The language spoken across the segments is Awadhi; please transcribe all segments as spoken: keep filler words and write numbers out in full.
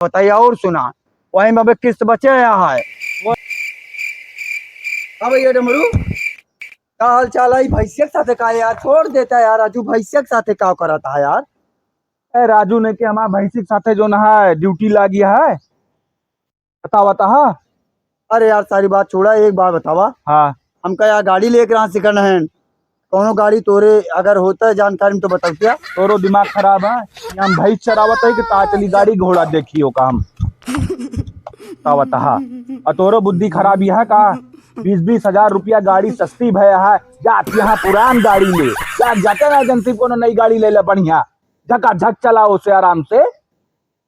बताइए और सुना, वही में अबे किस्त बचे आया है। हाँ भैया डमरू, का हाल चाल है? भैंसिया के साथे का यार, छोड़ देता है यार राजू, भैंसिया के साथे का करत है यार? ए राजू, नहीं के हमार भैंसी के साथे जो ना है ड्यूटी लागी है, बतावा ता। अरे यार, सारी बात छोड़ा, एक बात बतावा। हाँ। हमका यार गाड़ी लेके रहा second hand, कौनो गाड़ी तोरे अगर होता है जानकारी में तो बताओ क्या? तोरो दिमाग खराब है, यहाँ हम भैंस चरावत है कि ता चली गाड़ी घोड़ा देखियो का हम? बतावा ता। और तोरो बुद्धि खराब यह का? बीस बीस हजार रुपया गाड़ी सस्ती भय है, जात यहाँ पुरान गाड़ी ले, जात जाते ना एजेंसी कोनो नई गाड़ी ले ले बढ़िया, झकाझक चलाओ से आराम से।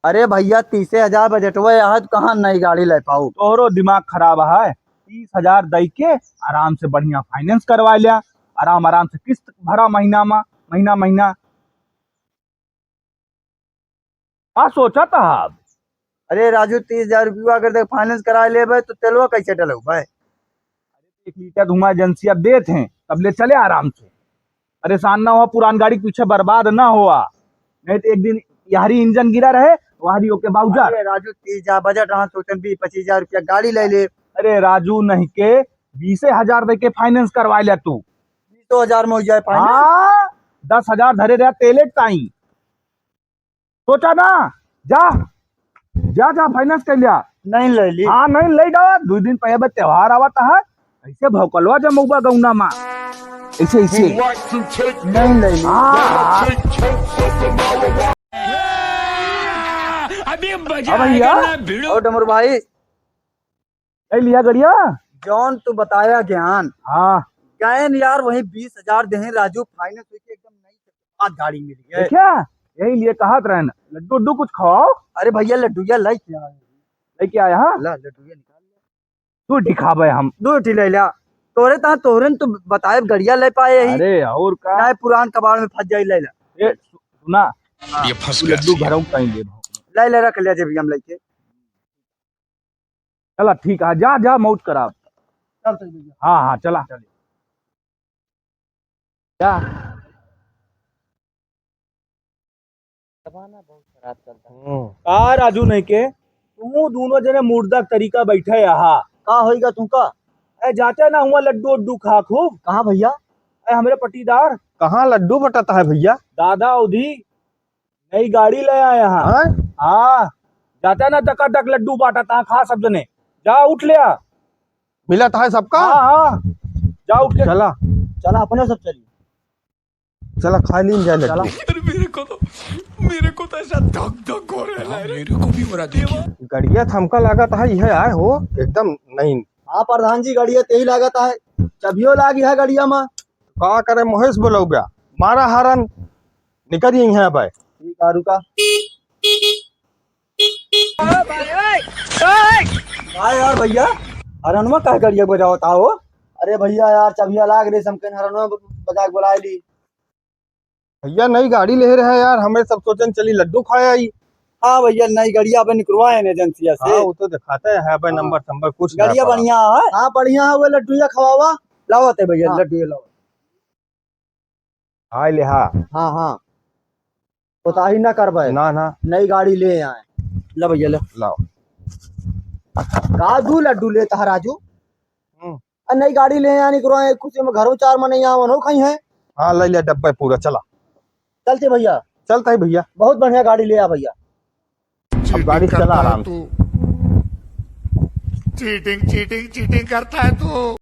अरे भैया, तीसे हजार बजटवा है, आज कहाँ नई गाड़ी ले पाऊ? तोहरो दिमाग खराब है। तीस हजार दई के आराम से बढ़िया फाइनेंस करवा लिया, आराम आराम से किस्त भरा महीना मा, महीना महीना। का सोचा था आप? अरे राजू, तीस हजार रुपया अगर देख फाइनेंस करा लेबे तो तेलवा कैसे डलऊ भाई? एक लीटर धुआं एजेंसी अब देत हैं, तब ले चले आराम से। परेशान ना हो, पुरान गाड़ी के पीछे बर्बाद ना हुआ, नहीं तो एक दिन यहरी इंजन गिरा रहे, वहरी ओके बाउजर। अरे राजू, तीस हजार बजट रहा, सोचन बीस पच्चीस हजार रुपया गाड़ी ले ले। अरे राजू, नहीं के बीसे हजार दे के फाइनेंस करवा लिया तू। बीसो हजार में हो जाए फाइनेंस? हाँ, दस हजार धरे रहा तेले के ताई। सोचा ना, जा, जा, जा, फाइनेंस कर लिया। नहीं ले ली। हाँ, नहीं ले जावा, दो दिन पहले त्योहार आवत है, ऐसे भौकलवा जमौबा गौना मा, ऐसे, ऐसे। नहीं ले ली। हाँ, हाँ। अभी मजा अब भैया, आएगा ना भिड़ू। और डमरू भाई, ले लिया गड़िया? जौन तू बताया ज्ञान। हाँ। गए न यार, वही बीस हजार देहे राजू, फाइनेंस होके एकदम नई चकाचक गाड़ी मिली है। देखा? यही लिए कहत रहे न, लड्डू उड्डू कुछ खवाओ। अरे भैया, लड्डूया लेके आए। लेके आया, हाँ? ला, लड्डूया निकाल ले। तू दिखावे हम। दो ठी ले ला। तोरे ता, तोरे न तू बताए, गड़िया ले पाए यही। अरे, और का? ना पुरान कबाड़ में फंस जाई, ले ला। ए, सुना। ये फंस तू गया लड्डू सी। घरों कहीं ले भाव। ले, ले, रख लिया जेबी हम लेके। चला ठीक है, जा, जा, मौज करा। चल, चल, भैया। हाँ, हाँ, चला। चल। जा। जमाना बहुत खराब चलता है। हम्म। का राजू नहीं के, तू दोनों जने मुर्दा के तरीका बैठे यहाँ। का होइगा तुमका? ए, जाते ना हुआ लड्डू उड्डू खा खूब। कहाँ भैया? ए, हमरे पट्टीदार। कहाँ लड्डू बटता है भैया? दादा उधी नई गाड़ी ले आए हैं। हाँ? हाँ, जाता ना टकाटक लड्डू बांटत हाँ, खा सब जने। जा उठ ले आ। मिलत है सबका? हाँ, हाँ। जा उठ के। चला। चला, अपने सब चली। चला, खा लीन जाए लड्डू। चला। अरे मेरे को तो, मेरे को तो ऐसा धक धक हो रहा है। मेरे को भी हो रहा, देखिए। गड़िया थमका लागत है, यह आए हो, एकदम नहीं। हाँ प्रधान जी, गड़िया तेही लागत है, चबियो लागी है गड़िया मा। का करे महेश बोलौब्या, मारा हारन। निकल यहीं है भाई। ठीक है, रुका। हाँ यार भैया, हरनवा काहे गड़िया बजावत हो? अरे भैया यार, चबिया लाग रही, हमके हरनवा बजा के बुला ली। भैया नई गाड़ी ले रहे यार, हमें सब सोचन चली लड्डू खाए आई। हाँ भैया, नई गड़िया अबे निकलवाए हैं एजेंसिया से। हाँ, वो तो दिखाते हैं भाई, हाँ। नंबर संबर कुछ गड़िया बढ़िया है। हाँ बढ़िया है, वो लड्डूया खवावा। लावत है भैया, हाँ। लड्डूया लावत। हाय ले, हाँ। हाँ, हाँ। कोताही ना करबे। ना, ना। नई गाड़ी ले आए। ले भैया, ले। लाओ। का दू लड्डू लेता है राजू? हम्म। आ नई गाड़ी ले आए, निकरो आए, खुशी में घरों चार मनई आवन हो खाई हैं। हाँ, ले ले डब्बे पूरा, चला। चलते भैया। चलता है भैया। बहुत बढ़िया गाड़ी ले आ भैया। अब गाड़ी चला आराम से। चीटिंग, चीटिंग, चीटिंग करता है तू।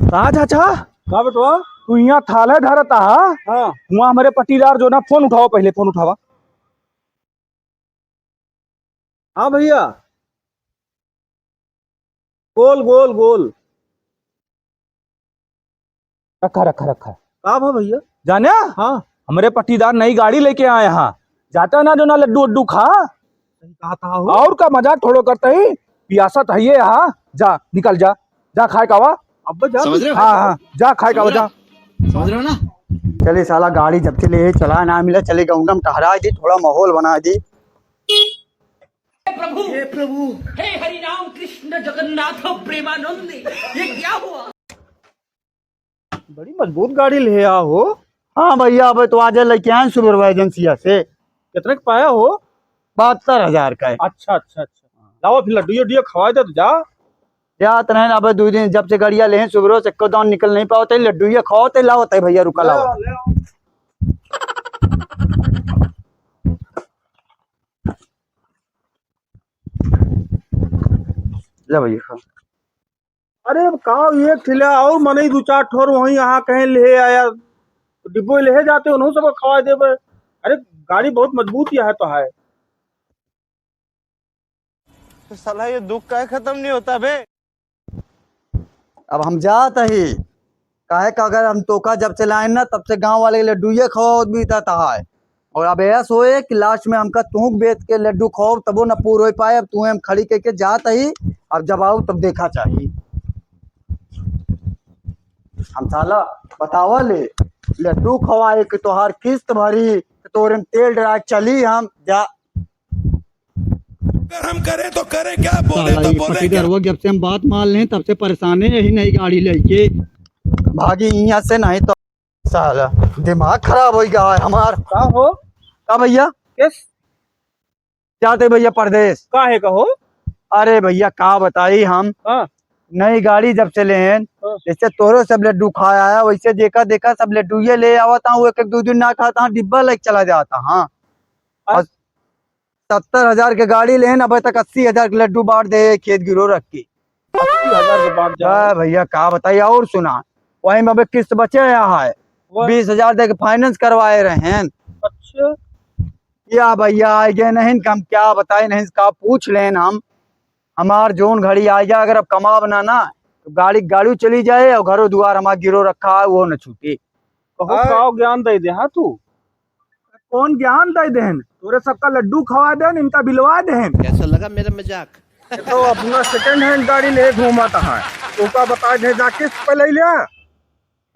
का चाचा? का बेटवा? तू यहाँ थाले धरता हा? हाँ। हुआ हमरे पट्टीदार जो ना, फोन उठावा, पहले फोन उठावा। हाँ भैया, गोल, गोल, गोल। रखा, रखा, रखा। का भा भैया? जाने? हाँ। हमरे पट्टीदार नई गाड़ी लेके आए हा। जाता ना जो ना लड्डू उड्डू खा। सही कहा था हो। और का मजाक थोड़ो करता ही। पियासा तो है ये हा। जा, निकल जा। जा खाए का वा। अब जा। समझ रहे हो? हाँ, हाँ। जा खाए का वा, जा। समझ रहे हो ना? चले साला, गाड़ी जब से ले चला ना मिला, चले गंगम टहरा दी, थोड़ा माहौल बना दी। हे प्रभु, हे प्रभु, हे हरि राम कृष्ण जगन्नाथ प्रेमानंद, ये क्या हुआ? बड़ी मजबूत गाड़ी ले आ हो। हाँ भैया, अब तो आज लेके आए सुबेरवा एजेंसिया से। कितने का पाया हो? बहत्तर हजार का है। अच्छा, अच्छा, अच्छा। लावा फिर लड्डू, ये, ये खवाए दे तो जा। जात नहीं, अब दुइ दिन जब से गड़िया लेहेन, सुबह से एको दान निकल नहीं पावत है, लड्डू ये खवावत है, लावत है भैया, रुका, लावा। ले भैया, खा। अरे, अब का एक ठिला और मनई दू चार ठोर वहीं यहाँ कहीं ले आया, डिब्बो ले जाते, उन्हों सबको खवाए देबे। अरे, गाड़ी बहुत मजबूत यह तो है। तो साला ये दुख काहे खत्म नहीं होता बे? अब हम जात ही, काहे का अगर हम तोका जब से लाइन ना, तब से गाँव वाले के लड्डू ये खवावत बीता था है। और अब ऐसा होए कि last में हमका तूक बेच के लड्डू खवाओ, तबो न पूर हो पाए। अब तू हम खड़ी करके जात ही, अब जब आओ तब देखा चाही। हम साला बतावा ले, लड्डू खवाए कि तोहार किस्त भरी, कि तोरे में तेल डरा चली हम जा। अगर हम करें तो करें क्या, बोले साला तो ये बोले क्या? पटीदार हुआ, जब से हम बात मान लें तब से परेशान है यही नई गाड़ी लेके। भागी यहाँ से नहीं तो साला दिमाग खराब हो गया है हमार। का हो? का भैया? किस? जाते भैया परदेश। का है कहो? अरे भैया का बताई हम। हाँ। नई गाड़ी जब से लेन, हाँ। जैसे तोरो सब लड्डू खाया है, वैसे जेका देखा सब लड्डू ये ले आवत हाँ, वो एक एक दो दिन ना खाता हाँ, डिब्बा लेके चला जाता हाँ। हाँ। और सत्तर हजार के गाड़ी लेन, अबे तक अस्सी हजार के लड्डू बांट दे खेत गिरो रख के। अस्सी हजार के बांट जाए। हाँ भैया का बताई, और सुना, वही में अबे किस्त बचे आया है, वो बीस हजार दे के finance करवाए रहे हैं। अच्छा। या भैया, आए गए नहीं, हम क्या बताए नहीं, का पूछ लेन हम। हमार जोन घड़ी आ गया, अगर अब कमाब ना, ना, तो गाड़ी, गाड़ी चली जाए और घरों दुआर हमार गिरो रखा है, वो न छूटे। बहुत हाँ। का ज्ञान दे दे, हाँ तू? कौन ज्ञान दे देन? तोरे सबका लड्डू खवा देन, इनका बिलवा देन। कैसा लगा मेरा मजाक? ये तो अपना second hand गाड़ी ले घूमत है, ओका बता दे, जा किस्त पे ले लिया।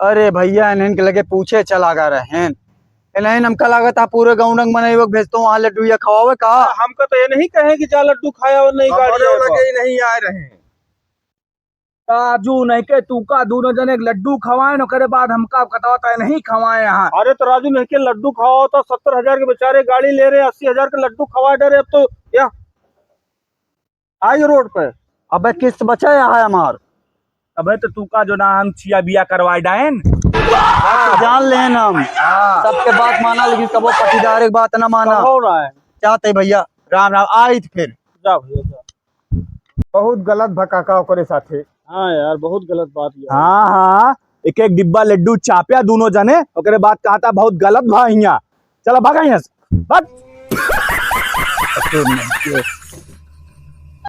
अरे भैया, इन्हन के लगे पूछे चला गा रहेन। इन्हन हमका लागत है पूरे गाँव नंग मनई लोग भेजतो वहाँ लड्डू या खवावे का। हमका तो ये नहीं कहे कि जा लड्डू खाया और नहीं गाड़ी हमरे आए लगे बा। ही नहीं आए रहे। राजू नहीं के तू का दोनों जने एक लड्डू खवाए न, ओकरे बाद हमका कतवा तय नहीं खवाए यहाँ। अरे तो राजू नहीं के लड्डू खवाओ तो सत्तर हजार के बेचारे गाड़ी ले रहे, अस्सी हजार के लड्डू खवाए डरे अब तो या आई रोड पे। अबे किस्त बचा या है हमार? अबे तो तू का जो ना हम छिया बिया करवाए डायन। बात तो जान लेन हम। हाँ। सबके बात माना, लेकिन कबो पटीदार एक बात ना माना। कहो ना है। जाते भैया, राम राम, आई तो फिर। जा भैया, जा। बहुत गलत भकाका ओकरे साथे। हाँ यार, बहुत गलत बात यार। हाँ, हाँ, एक एक डिब्बा लड्डू चाप्या दोनों जने, ओकरे बाद कहता बहुत गलत भा हियाँ। चला भागा यहाँ से, भाग।